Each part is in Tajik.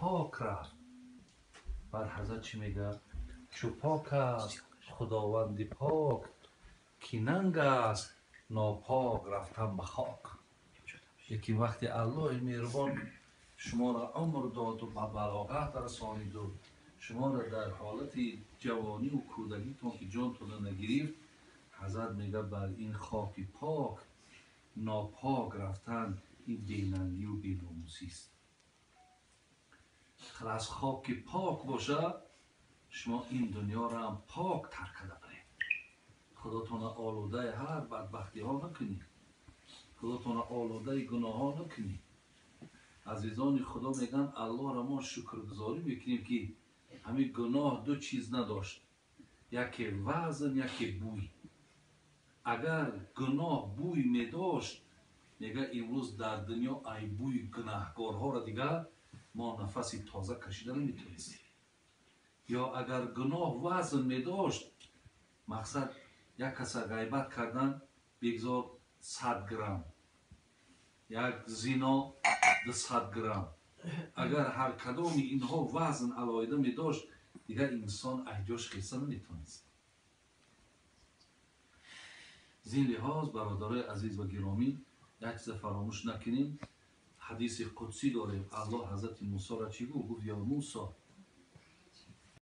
пок рафт. Баъд ҳазрат чӣ мегӯяд? Чу пок аст худованди пок, ки нанг аст нопок рафтан ба хок. Лекин вақте аллоҳи меҳрубон шуморо умр доду ба балоғат расониду шуморо дар ҳолати ҷавониву кӯдагитон ки ҷонтонро нагирифт, ҳазрат мегӯяд бар ин хоки пок нопок рафтан ин бенангиву беномусист. Аз хоки пок бошад, шумо ин дунёро ҳам пок тарк карда баред. Худотонро олудаи ҳар бадбахтиҳо накунед, худотонро олудаи гуноҳҳо накунед. Азизони Худо мегӯянд аллоҳро мо шукргузорӣ мекунем, ки ҳамин гуноҳ ду чиз надошт, яке вазн, яке бӯй. Агар гуноҳ бӯй медошт, мегӯяд имрӯз дар дунё ай бӯи гунаҳкорҳоро дигар мо нафаси тоза кашида наметавонистем. Ё агар гуноҳ вазн медошт, мақсад як каса ғайбат кардан бигзор 100 грамм, як зино 200 грамм. Агар ҳар кадоми инҳо вазн алоҳида медошт, дигар инсон аҳҷош хеса наметавонист. Зин лиҳоз бародарои азиз ва гиромӣ, як чиза фаромӯш накунем. Ҳадиси қудсӣ дорем. Аллоҳ ҳазрати Мусоро чӣ гуфт? Гуфт ё Мусо.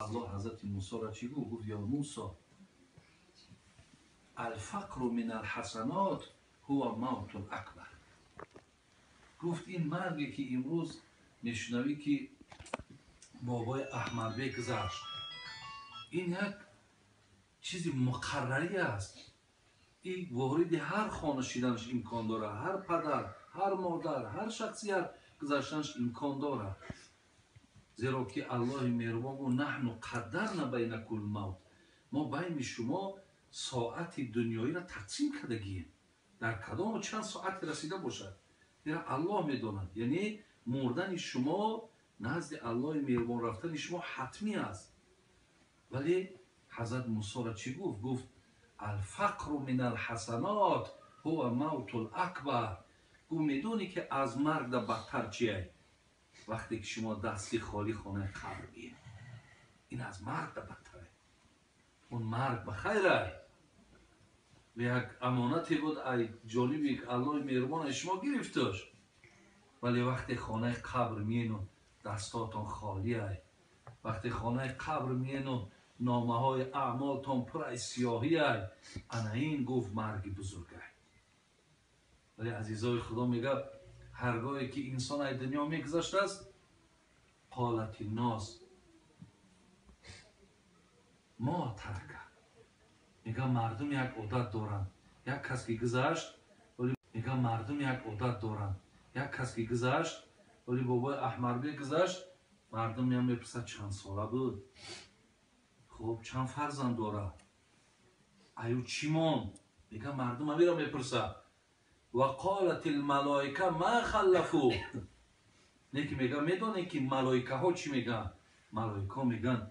Аллоҳ ҳазрати Мусоро чӣ гуфт? Гуфт ё Мусо, алфақру мин алҳасанот ҳува мавтул акбар. Гуфт ин марге ки имрӯз мешунавӣ ки бобои Аҳмадбек гузашт, ин як чизи муқаррарӣ аст. Ин вориди ҳар хона шиданаш имкон дорад, ҳар падар, ҳар модар, ҳар шахсият гузаштанаш имкон дорад. Зеро ки Аллоҳи меҳрубон гуфт наҳну қаддарна байнакул мавт, мо байни шумо соати дунёиро тақсим кардагием, дар кадому чанд соати расида бошад, зеро Аллоҳ медонад. Яъне мурдани шумо назди Аллоҳи меҳрубон рафтани шумо ҳатмӣ аст. Вале ҳазрат Мусоро чӣ гуфт? Гуфт алфақру мин алҳасанот ҳува мавтул акбар. Гуфт медонӣ ки аз марг да бадтар чие? Вақте ки шумо дасти холӣ хонаи қабр биед, ин аз марг да бадтаре. Он марг ба хайрай, як амонате буд ай ҷониби Аллоҳи меҳрубон аз шумо гирифташ. Вале вақте хонаи қабр миену дастотон холиай, вақте хонаи қабр миену номаҳои аъмолтон пур аз сиёҳиай, ана ин гуфт марги бузургай. Вале азизои Худо мегӯяд ҳаргоҳе ки инсон аз дунё мегузаштааст, қолати ноз мо тарака. Мегӯяд мардум як одат доранд, як кас ки гузашт, мегӯяд мардум як одат доранд, як кас ки гузашт, вале бобои Аҳмадбек гузашт, мардум меян мепурсад чанд сола буд, хуб чанд фарзанд дорад, аю чӣ монд? Мегӯяд мардум ҳамиро мепурсад. Ва қолат алмалоика ма халлафу. Не ки мегӯяд медонед ки малоикаҳо чӣ мегӯянд? Малоикаҳо мегӯянд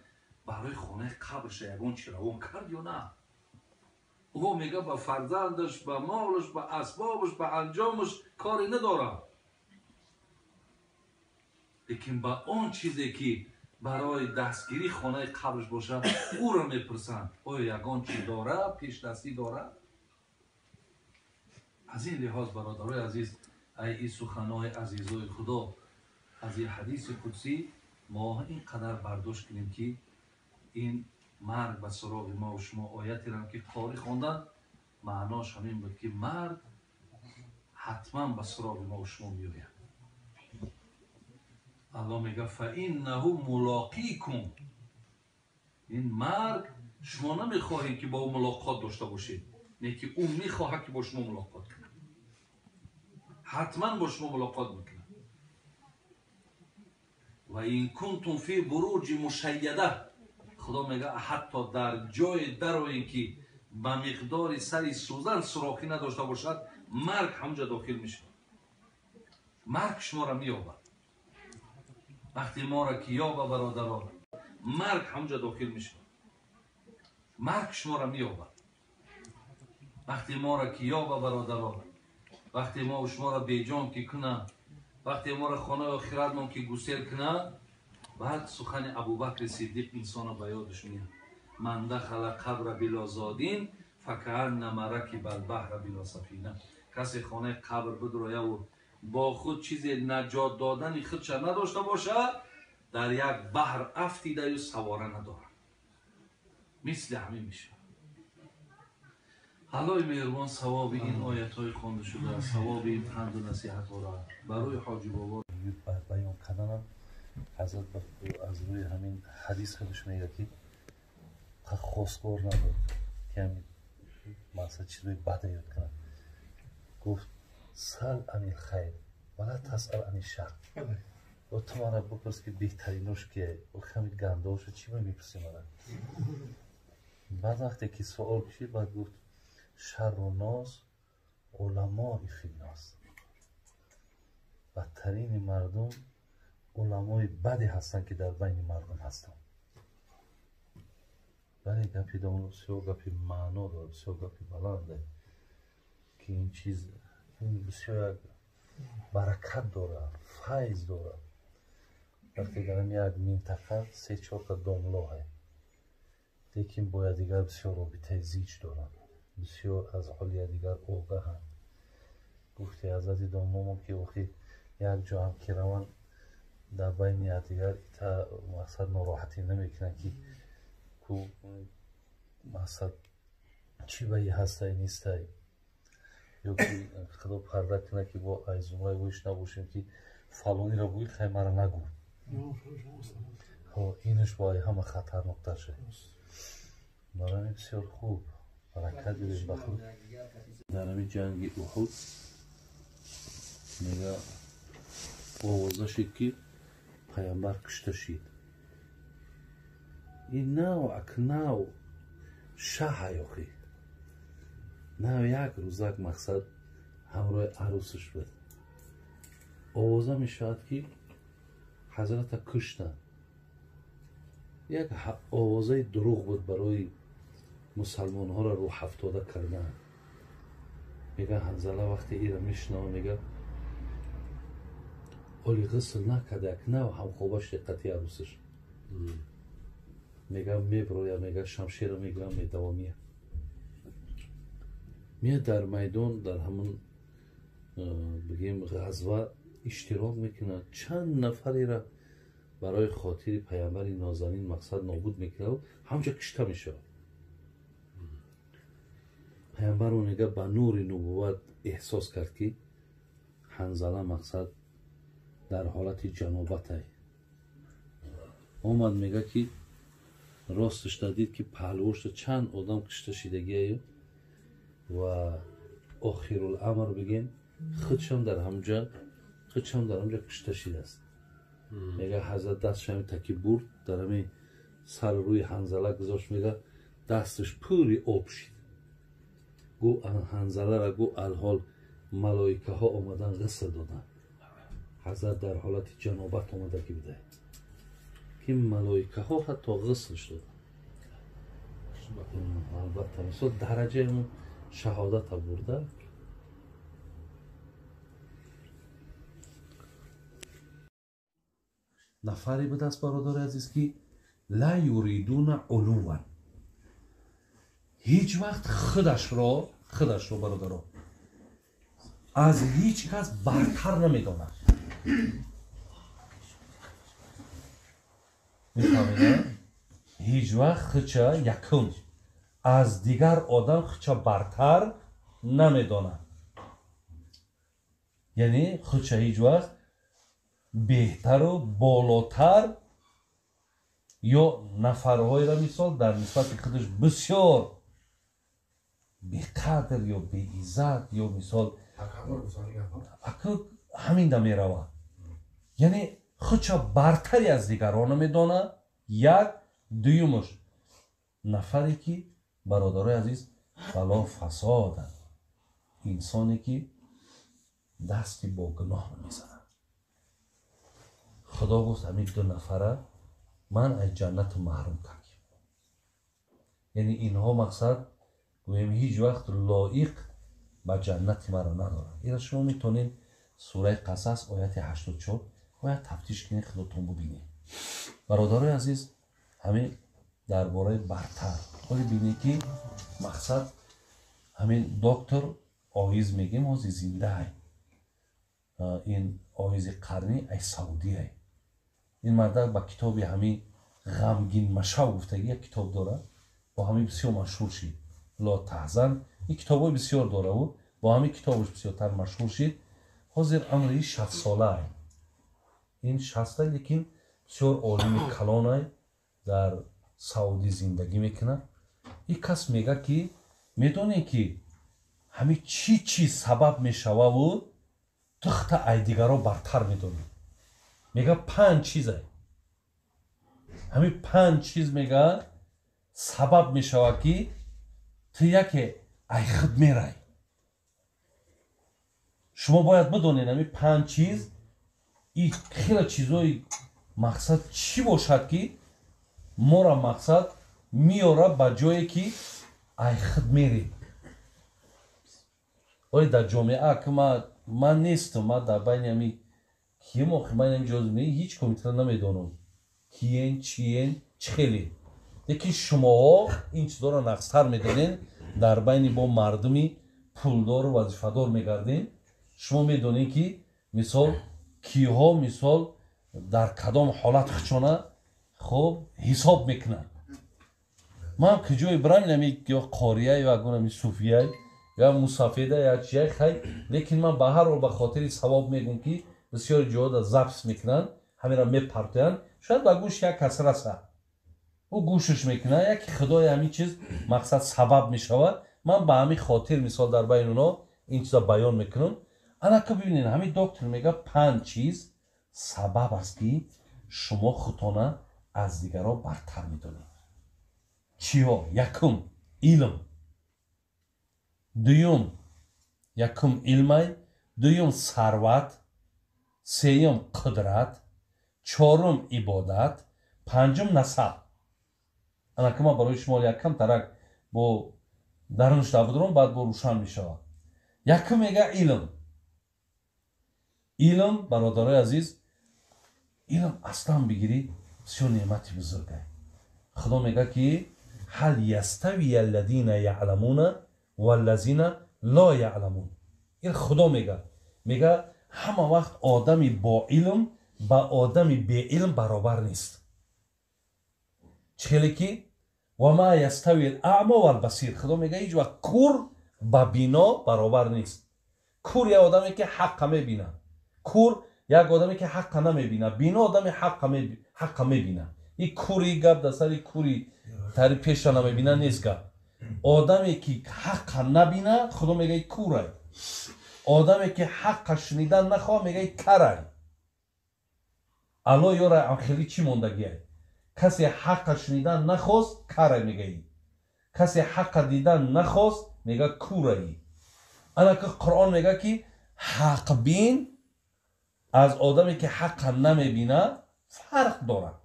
барои хонаи қабрша ягон чӣ равон кард ё на? Ӯ мегӯяд ба фарзандаш, ба молаш, ба асбобаш, ба анҷомаш коре надорад, лекин ба он чизе ки барои дастгирии хонаи қабрш бошад, ӯро мепурсанд оё ягон чӣ дорад, пешдастӣ дорад? Аз ин лиҳоз бародарои азиз, ай ин суханҳои азизои Худо, аз ин ҳадиси қудсӣ мо ин қадар бардошт кунем ки ин марг ба суроғи мо ва шумо. Оятерам ки қорӣ хонданд, маънош ҳамин буд ки марг ҳатман ба суроғи мо ва шумо меояд. Аллоҳ мегӯяд фаиннаҳу мулоқикум. Ин марг шумо намехоҳед ки бо ӯ мулоқот дошта бошед, не ки ӯ мехоҳад ки бо шумо мулоқот кунад, ҳатман бо шумо мулоқот мекунад. Ва ин кунтум фи буруҷи мушайяда. Худо мегӯяд ҳатто дар ҷое дароем ки ба миқдори сари сӯзан сурохӣ надошта бошад, марг ҳамҷа дохил мешавад. Марг шуморо меёбад. Вақте моро ки ёба бародарон, марг ҳамҷа дохил мешавад. Марг шуморо меёбад. Вақте моро ки ёба бародарон, вақте мо шуморо беҷон ки кунад, вақте моро хонаи охиратмон ки гусел кунад, Баъд сухани Абубакри Сиддиқ инсонро ба ёдаш меяд: ман дахала қабра било зодин факааннама ракиба албаҳра било сафина. Касе хонаи қабр бидрояву бо худ чизе наҷот додани худша надошта бошад, дар як баҳр афтидаю савора надорад. Мисли ҳамин мешавад. Аллоҳи меҳрубон савоби ин оятҳои хонда шуда, савоби ин панду насиҳатҳоро барои ҳоҷи бобо баён карданам. Ҳазрат аз рӯи ҳамин ҳадис худаш мегӯяд, ки хостгор набуд, ки ҳамин мақсад чизои бада ёд кунад. Гуфт: сал анил хайр вала тасал ани шар. О, ту мана бипурс, ки беҳтаринош кия, ҳамин гандаошо чӣ ма мепурсӣ мана? Баъд вақте ки суол кушид, баъд гуфт: шарру нос уламои финнос. Бадтарини мардум уламои баде ҳастанд, ки дар байни мардум ҳастанд. Бале, гапи домло бисёр гапи маъно дорад, бисёр гапи баланде, ки ин чиз бисёр як баракат дорад, файз дорад. Вақте дар як минтақа се чорта домлоҳе, лекин бо якдигар бисёр робитаи зич доранд, бисёр аз ҳоли якдигар огаҳанд. Гуфти ҳазрати домломо, ки охи як ҷо ҳам ки раванд, дар байни якдигар ита мақсад нороҳатӣ намекунанд, ки ку мақсад чӣ баи ҳастай нистай, ё ки худо парда кунад, ки бо айзумраи вӯиш набошем, ки фалониро гӯй, хай мара нагӯ. Инаш бо ҳама хатарноктар шуд. Барои бисёр хуб баракат гирем ба худ. Дар ҳамин ҷанги Уҳуд мега овоза шид, ки пайғамбар кушта шид. Ин нав ак нав шаҳай, охи нав як рӯзак мақсад ҳамроҳи арӯсаш буд. Овоза мешавад, ки ҳазрата куштанд. Як овозаи дурӯғ буд барои мусалмонҳоро рӯҳафтода кардан. Мега Ҳанзала вақте ира мешунава, мега оли ғусл накарда, як нав ҳамхоба шуд қати арӯсаш. Мега меброя, мега шамшеро мегирам, медавомия. Меяд дар майдон, дар ҳамон бигем ғазва иштирок мекунад, чанд нафарера барои хотири пайғамбари нозанин мақсад нобуд мекунад, ҳамҷа кушта мешавад. Пайғамбарро мега ба нури нубувват эҳсос кард, ки Ҳанзала мақсад дар ҳолати ҷанобатай омад. Мега ки росташда дид, ки паҳлӯшда чанд одам кушта шидагиаю ва охируламр бигем худшам дар ҳамҷа кушта шидааст. Мега ҳазрат дасташ ҳами таки бурд, дар ҳами сари рӯи Ҳанзала гузошт, мега дасташ пури об шид. Гу Ҳанзалара гу алҳол малоикаҳо омадан ғусл доданд. Ҳазрат дар ҳолати ҷанобат омада ки буда, ки малоикаҳо ҳатто ғуслш доданд. Албатта, мисол дараҷаи шаҳодата бурда. Нафаре будааст, бародари азиз, ки ла юридуна улуван, ҳеҷ вақт худашро бародаро аз ҳеҷ кас бартар намедонад. Мефаҳмед? Ҳеҷ вақт худша якум аз дигар одам худша бартар намедонад, яъне худша ҳеҷ вақт беҳтару болотар ё нафарҳоеро мисол дар нисбати худаш бисёр беқадр ё беиззат ё мисол акл ҳаминда меравад. Яъне худша бартари аз дигарон намедонад. Як дуюмаш нафаре ки, бародарои азиз, бало фасоданд, инсоне ки дасти бо гуноҳ мезанад. Худо гуфт: ҳамин ду нафара ман аз ҷаннату маҳрум кардем. Яъне инҳо мақсад гӯем ҳеҷ вақт лоиқ ба ҷаннати маро надоранд. Ира шумо метавонед сураи Қасас ояти 84 бояд тафтиш кунед, худотон бубинед. Бародарои азиз, ҳамин дар бораи бартар ҳоли бинед, ки мақсад ҳамин доктор Оиз мегем, ҳозир зиндаай. Ин Оизи Қарнӣ ай Саудиай. Ин мардак ба китоби ҳамин «Ғамгин машав» гуфтагӣ як китоб дорад, бо ҳамин бисёр машҳур шид. «Ло таҳзан», ин китобҳои бисёр дораву бо ҳамин китобаш бисёртар машҳур шид. Ҳозир амри 60-солаай, ин 60-а, лекин бисёр олими калонай, дар Саудӣ зиндагӣ мекунад. Ин кас мега, ки медонем, ки ҳамин чӣ чиз сабаб мешававу тухта ай дигаро бартар медонӣ. Мега, панҷ чизай, ҳамин панҷ чиз, мега, сабаб мешавад, ки ту яке ай худ мерай. Шумо бояд бидонед, ҳамин панҷ чиз и хеле чизои мақсад чӣ бошад, ки мора мақсад меёра ба ҷое, ки ай худ мерем. Ои дар ҷомеа ки ман нестам, ман дар байни ҳами кием, охи ман ҳами ҷоз ҳеҷ комитра намедонам, киен, чиен, чӣ хеле, лекин шумоҳо ин чизоро нақстар медонед. Дар байни бо мардуми пулдору вазифадор мегардем, шумо медонед, ки мисол киҳо, мисол, дар кадом ҳолат хучона хуб ҳисоб мекунанд. Ман куҷое бирам, инами ё қория, ё ягон суфия, ё мусафеда, ё чия, хай, лекин ман ба ҳар ҳол ба хотири савоб мегӯм, ки бисёри ҷоҳода запись мекунанд, ҳамеро мепартоянд, шояд ба гӯши як кас раса, ӯ гӯшаш мекунад, яки худои ҳамин чиз мақсад сабаб мешавад. Ман ба ҳамин хотир, мисол, дар байни оно ин чиза баён мекунам. Анака бибинед, ҳамин доктор мега, панҷ чиз сабаб аст, ки шумо худтона аз дигарон бартар медонед. Чиҳо? Якум илм, дуюм, якум илмай, дуюм сарват, сеюм қудрат, чорум ибодат, панҷум насаб. Анака ман барои шумо якам тарак бо дарунш будурам, баъд бо рӯшан мешавад. Якум, мега, илм. Илм, бародарои азиз, илм аслан бигирӣ, бисёр неъмати бузургай. Худо мега, ки ҳал ястави аллазина яъламуна валлазина ло яъламун. Ин Худо мега, мега, ҳама вақт одами бо илм ба одами беилм баробар нест. Чӣ хеле ки ва ма ястави аъмо валбасир. Худо мега, ҳеҷ вақт кур ба бино баробар нест. Кур як одаме, ки ҳаққа мебинад, кур як одаме, ки ҳаққа намебинад, бино одами ҳаққа мебинад. И кури гап дар сари кури тари пеша намебина нест гап. Одаме ки ҳаққа набина, Худо мега, курай. Одаме ки ҳаққа шунидан нахоҳ, мега, карай. Алло ёра хеле чӣ мондагиай? Касе ҳаққа шунидан нахост, карай мегаӣ, касе ҳаққа дидан нахост, мега, кураӣ. Анака Қуръон мега, ки ҳақбин аз одаме, ки ҳаққа намебинад, фарқ дорад,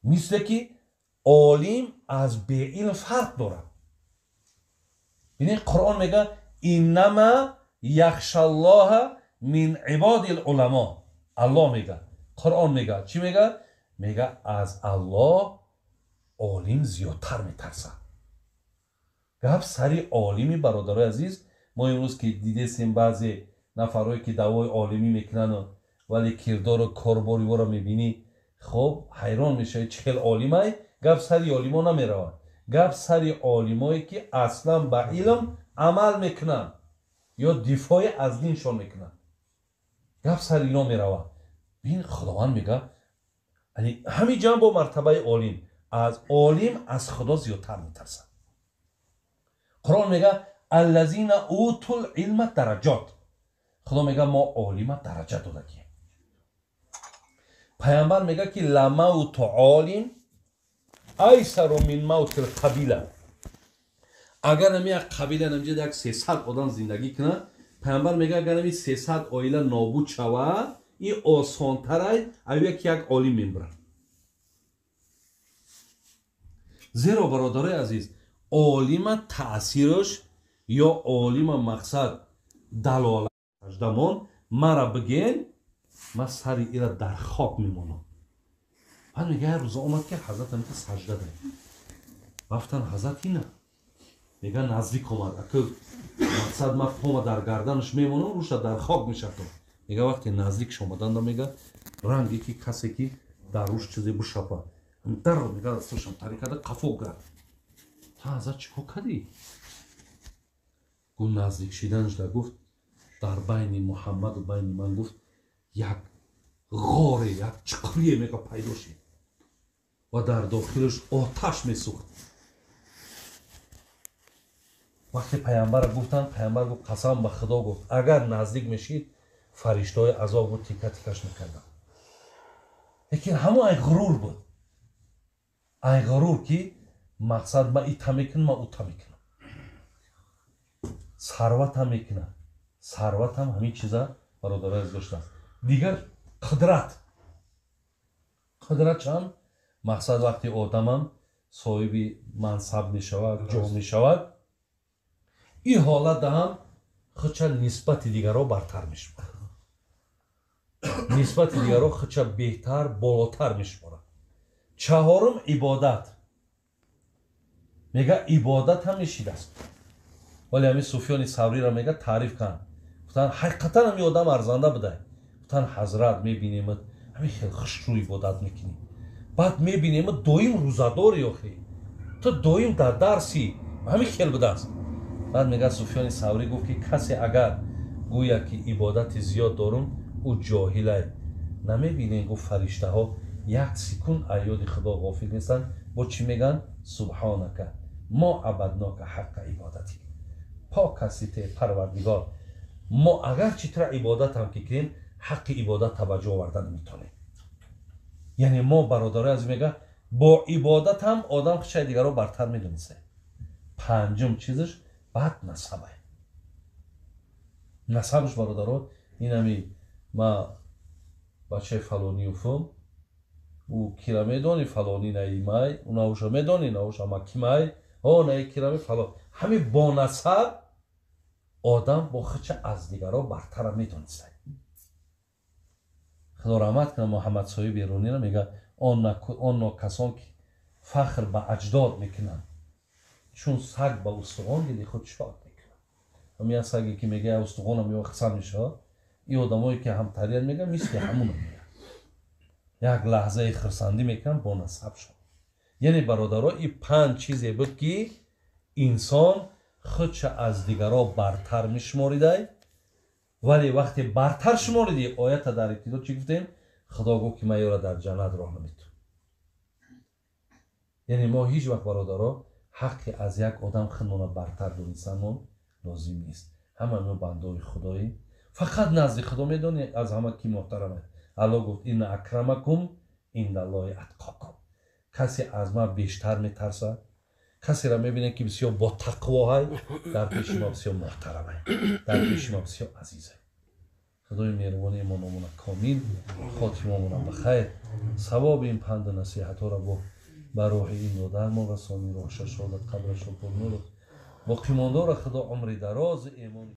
мисле ки олим аз беилм фарқ дорад. Бинед, Қуръон мега: иннама яхшаллоҳа мин ибоди ламо. Аллоҳ мега, Қуръон мега, чӣ мега? Мега, аз Аллоҳ олим зиёдтар метарсад. Гап сари олими, бародарои азиз, мо имрӯз ки дидесем, баъзе нафарое, ки даъвои олимӣ мекунану, вале кирдору корбори воро мебинӣ, хоб, ҳайрон мешавӣ, чӣ хел олимай. Гап сари олимо намеравад, гап сари олимое, ки аслан ба илм амал мекунанд ё дифои аз диншон мекунанд, гап сари ино меравад. Бин, Худованд мега, ҳамин ҷамъ бо мартабаи олим, аз олим аз Худо зиёдтар метарсад. Қуръон мега: аллазина утул илма дараҷот. Худо мега, мо олима дараҷа додагием. Пайғамбар мега, ки ламауту олим айсару мин маутил қабила. Агар ами як қабила намҷад як 300 одам зиндагӣ кунад, пайғамбар мега, агар ами 300 оила нобуд шавад, ин осонтарай ав як як олим мембурад. Зеро, бародарои азиз, олима таъсираш ё олима мақсад далолатамон мара биген, ман сари ира дар хок мемонам. Баъд мега як рӯза омад ки ҳазрат ҳамита сажда дай. Рафтан ҳазрат ина. Мега наздик омад. Ака мақсад ма пома дар гарданаш мемонам, рӯша дар хок мешавтам. Мега вақте наздикш омаданда мега ранге ки касе ки дар рӯш чизе бишапа. Дар мега дасташам тари карда қафо гард. Та ҳазрат чӣ кор кардӣ? Гуфт наздик шиданаш да гуфт дар байни Муҳаммаду байни ман гуфт як ғоре, як чуқурие мега пайдо шид ва дар дохилаш оташ месӯхт. Вақте паямбарро гуфтанд, паямбар гуфт қасам ба Худо гуфт агар наздик мешид фариштаҳои азоб гуфт тика тикаш мекарданд. Лекин ҳамон ай ғурур буд. Ай ғурур ки мақсад ма ита мекунам, ма ута мекунам. Сарватам мекунам. Сарватам ҳамин чиза бародарои азиз доштааст. Дигар қудрат. Қудрат чанд? Мақсад вақти одамам соҳиби мансаб мешавад, ҷо мешавад, ин ҳолат ҳам худша нисбати дигарро бартар мешуморад. Нисбати дигарро худша беҳтар, болотар мешуморад. Чаҳорум ибодат. Мега ибодат ҳам мешидааст. Вале ҳамин Суфёни Савриро мега таъриф канд. Гуфтанд ҳақиқатан ҳамин одам арзанда будай. Гуфтанд ҳазрат мебинемад ҳамин хел хушрӯ ибодат мекунӣ. Баъд мебинемад доим рӯзадорӣ охи. Ту доим дар дарси ҳамин хел будааст. Баъд мега Суфёни Саврӣ гуфт ки касе агар гӯяд ки ибодати зиёд дорум, ӯ ҷоҳилай. Намебинем гуфт фариштаҳо як секунд аёди Худо ғофил нестанд. Бо чӣ мегӯянд? Субҳонака мо абаднока ҳаққа ибодатӣ. Пок ҳастӣ те Парвардигор. Мо агарчи тура ибодатам ки кунем, ҳаққи ибодат таваҷҷӯҳ оварда наметонем. Яъне мо бародарои азиз мега бо ибодатам одам худшаи дигарро бартар медониста. Панҷум чизаш баъд насабай. Насабаш бародаро инами ма бачаи фалониюфум, ӯ кира медони фалони наимай, ӯ науша медони науша макимай, о наи кирами фалон. Ҳамин бо насаб одам бо худша аз дигарро бартара медониста. Худо раҳмат кунад Муҳаммад Соҳиб Беруниро мега он нокасон ки фахр ба аҷдод мекунанд, чун саг ба устухон дили худ шод мекунад. Ҳамин як саге ки мега устухонам ё хисам мешавад, ин одамое ки ҳамтариян мега мисли ҳамун мега. Як лаҳзаи хурсандӣ мекунанд бо насабшон. Яъне бародаро ин панҷ чизе буд ки инсон худша аз дигарро бартар мешуморидай. Вале вақте бартар шуморидӣ, оята дар ибтидо чӣ гуфтем? Худо гуфт ки ман ёро дар ҷаннат роҳ наметавонам. Яъне мо ҳеҷ вақт бародаро ҳаққи аз як одам худмона бартар донистанмон лозим нест. Ҳама мо бандаои Худоем. Фақат назди Худо медонӣ аз ҳама ки муҳтарам аст. Аллоҳ гуфт инна акрамакум индаллоҳи атқокум. Касе аз ман бештар метарсад, касеро мебинед ки бисёр бо тақвоҳай, дар пеши ма бисёр муҳтарамай, дар пеши ма бисёр азизай. Худои меҳрубони имономона комил, хотимамона ба хайр. Савоби ин панду насиҳатҳоро бо ба рӯҳи ин додармон расонӣ, рӯҳаша шодад, қабрашо пурнур, боқимондора Худо умри дарози эмон.